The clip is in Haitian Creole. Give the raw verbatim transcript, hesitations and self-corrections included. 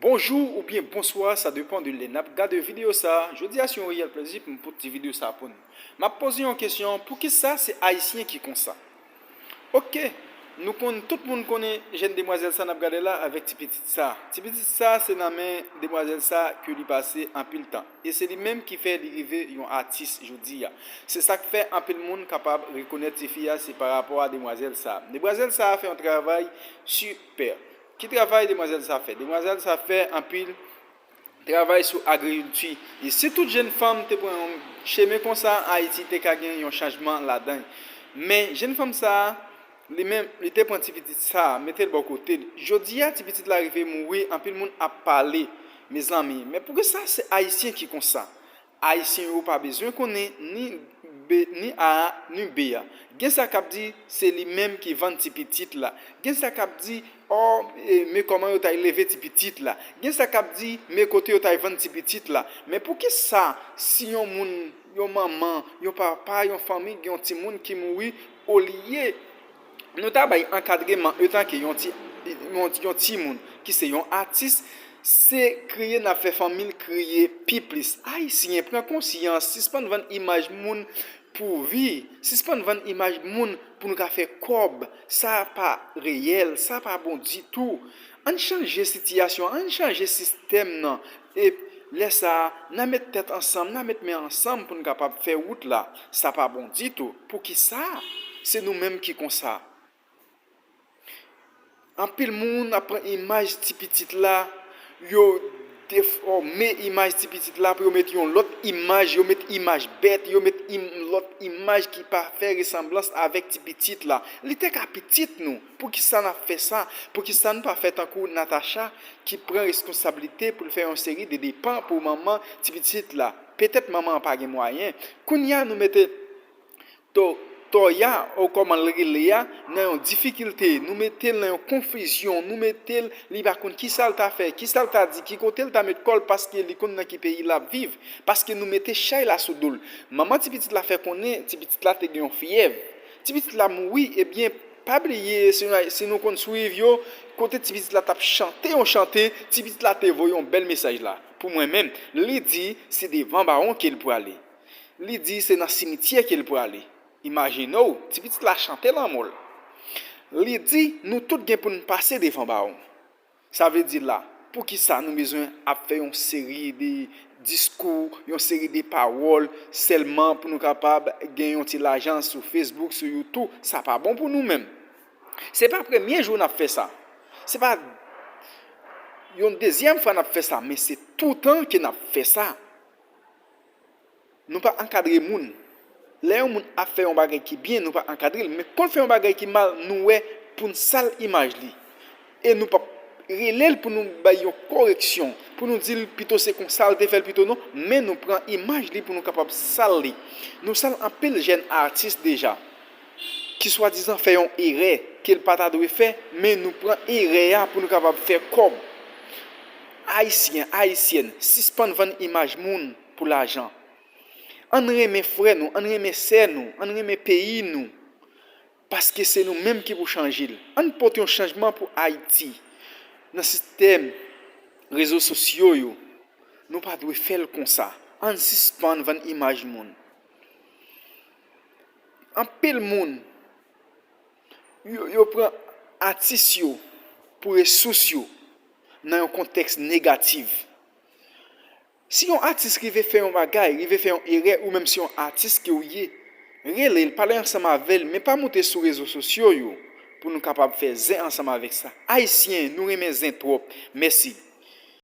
Bonjou oubyen bonswa, sa depann de lè n ap gade videyo sa a. Jodi a se yon reyèl plezi pou m pote ti videyo sa a pou nou. M ap poze yon kesyon, poukisa se Ayisyen ki konsa? Oke, nou konn, tout moun konnen jèn demwazèl sa n ap gade la avèk ti pitit sa. Ti pitit sa se nan men demwazèl sa ke li pase anpil tan. E se li menm ki fè li rive yon atis jodi a. Se sa k fè anpil moun kapab rekonèt tifi a, se pa rapò a demwazèl sa. Demwazèl sa fè yon travay sipè. Ki travay demwazèl sa fè? Demwazèl sa fè anpil travay sou agrikilti. E si tout jèn fanm te pran yon chemen konsa, Ayiti te ka gen yon chanjman ladan l. Men, jèn fanm sa a, li menm, li te pran ti pitit sa a, mete l bò kote l. Jodi a, ti pitit la rive mouri, anpil moun ap pale, mezanmi. Men poukisa se Ayisyen ki konsa? Ayisyen yo pa bezwen konnen ni B, ni A a, ni B a. Gen sa k ap di se li menm ki vann ti pitit la. Gen sa k ap di, ò, e, men kòman yo t al leve ti pitit la. Gen sa k ap di, men kote yo t al vann ti pitit la. Men poukisa, si yon moun, yon manman, yon papa, yon fanmi, gen yon timoun ki mouri, olye nou ta bay ankadreman antanke yon ti, yon, yon timoun ki se yon atis, se kriye n ap fè fanmi l kriye pi plis. Ayisyen, pran konsyans, sispann vann imaj moun pou vi, sispann vann imaj moun pou nou ka fè kòb. Sa pa reyèl, sa pa bon ditou. Ann chanje sitiyasyon an, ann chanje sistèm nan. E lè sa a, n a met tèt ansanm, n a met men ansanm pou n kapab fè wout la. Sa pa bon ditou. Poukisa? Se nou menm ki konsa. Anpil moun ap pran imaj ti pitit la, yo defòme imaj ti pitit la pou yo met yon lòt imaj, yo met imaj bèt, yo met im-, lòt imaj ki pa fè resanblans avèk ti pitit la. Li te ka pitit nou. Poukisa n ap fè sa? Poukisa n pa fè tankou Natacha ki pran reskonsablite pou l fè yon seri de depan pou manman ti pitit la? Petèt manman an pa gen mwayen. Kounye a nou mete To-, Toya, ou kòman l rele a, nan yon difikilte, nou mete l nan yon konfizyon, nou mete l, li pa konn kisa l ta fè, kisa l ta di, ki kote l ta met kò l, paske li konn nan ki peyi l ap viv, paske nou mete chay la sou do l. Manman ti pitit la fè konnen ti pitit la te gen yon fyèv. Ti pitit la mouri, ebyen, pa bliye, si nou, si nou konn swiv yo, kote ti pitit la t ap chante yon chante, ti pitit la te voye yon bèl mesaj la. Pou mwen menm, li di se devan bawon ke l prale. Li di se nan simityè ke l prale. Imajine w, ti pitit la chante lanmò l. Li di nou tout gen pou n pase devan bawon. Sa vle di la, poukisa nou bezwen ap fè yon seri de diskou, yon seri de pawòl sèlman pou nou kapab gen yon ti lajan sou Facebook, sou YouTube? Sa pa bon pou nou menm. Se pa premye jou n ap fè sa. Se pa yon dezyèm fwa n ap fè sa, men se toutan ke n ap fè sa. Nou pa ankadre moun. Lè yon moun ap fè yon bagay ki byen, nou pa ankadre l. Men kon l fè yon bagay ki mal, nou wè pou n sal imaj li. E nou p ap rele l pou nou bay yon koreksyon, pou nou di l pito se konsa l te fè l pito non, men nou pran imaj li pou nou kapab sal li. Nou sal anpil jèn atis deja ki swadizan fè yon erè ke l pa ta dwe fè, men nou pran erè a pou nou kapab fè kòb. Ayisyen, Ayisyèn, sispann vann imaj moun pou lajan. Ann renmen frè nou, ann renmen sè nou, ann renmen peyi nou. Paske se nou menm ki pou chanje l. Ann pote yon chanjman pou Ayiti. Nan sistèm rezo sosyo yo, nou pa dwe fè l konsa. Ann sispann vann imaj moun. Anpil moun, yo, yo pran atis yo pou resous yo nan yon kontèks negatif. Si yon atis rive fè yon bagay, rive fè yon erè, ou menm se yon atis ke w ye, rele l, pale ansanm avè l, men pa moute sou rezo sosyo yo pou nou kapab fè zen ansanm avèk sa. Ayisyen, nou renmen zen twòp. Mèsi.